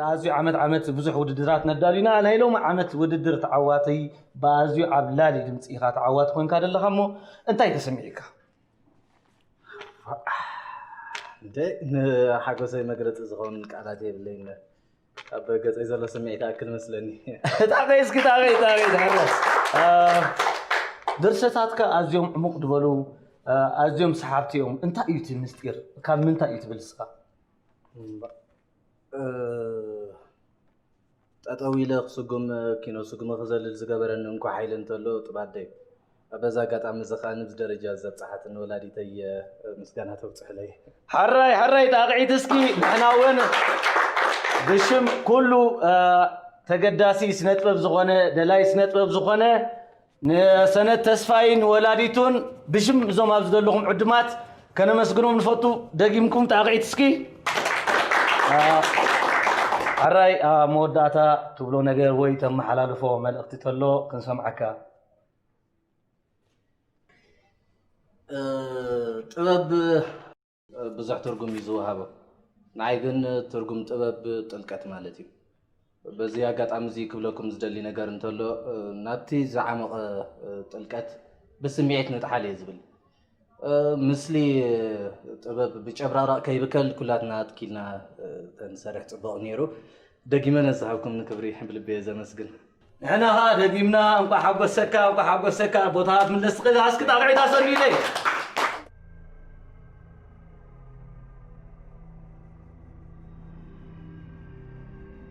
ኣዝዩ ዓመት ዓመት ብዙሕ ውድድራት ነዳሉና። ናይ ሎሚ ዓመት ውድድር ተዓዋቲ ብኣዝዩ ዓብላሊ ድምፂ ኢኻ ተዓዋቲ ኮንካ ዘለኻ እሞ እንታይ ተሰሚዑካ? እንደ ንሓጎሰይ መግለፂ ዝኸውን ቃላት የብለይን። ኣብ ገፀይ ዘሎ ስምዒት ኣክል መስለኒ። ታቐይ እስኪ ታቐይ ታቐይ ታቐይ ድርሰታትካ ኣዝዮም ዕሙቕ ዝበሉ ኣዝዮም ሰሓብቲ እዮም። እንታይ እዩ እቲ ምስጢር? ካብ ምንታይ እዩ ትብል እስኻ? ጠጠው ኢለ ክስጉም ኪኖ ስጉሚ ክዘልል ዝገበረኒ እንኳ ሓይሊ እንተሎ ጥባደይ። በዚ ኣጋጣሚ እዚ ከዓ ንብዚ ደረጃ ዘብፅሓትኒ ወላዲተይ ምስጋና ተብፅሕለይ። ሓራይ ሓራይ ጣቕዒት እስኪ ንሕና እውን ብሽም ኩሉ ተገዳሲ ስነጥበብ ዝኾነ ደላይ ስነጥበብ ዝኾነ ንሰነት ተስፋይን ወላዲቱን ብሽም እዞም ኣብዚ ዘለኹም ዕዱማት ከነመስግኖም ንፈቱ። ደጊምኩም ጣቕዒት እስኪ። ሓራይ ኣብ መወዳእታ ትብሎ ነገር ወይ ተመሓላልፎ መልእኽቲ ተሎ ክንሰምዓካ። ጥበብ ብዙሕ ትርጉም እዩ ዝወሃቦ። ንዓይ ግን ትርጉም ጥበብ ጥልቀት ማለት እዩ። በዚ ኣጋጣሚ እዚ ክብለኩም ዝደሊ ነገር እንተሎ ናብቲ ዝዓመቐ ጥልቀት ብስምዒት ንጥሓል እየ ዝብል። ምስሊ ጥበብ ብጨብራራቕ ከይብከል ኩላትና ኣትኪልና ተንሰርሕ ፅቡቕ ነይሩ። ደጊመ ነዝሃብኩም ንክብሪ ብልቢ እየ ዘመስግን። ንሕና ኸዓ ደጊምና እንኳዕ ሓጎሰካ እንኳዕ ሓጎሰካ። ቦታ ምለስ ትኽእል እስኪ ጣቕዒት ኣሰሉለይ።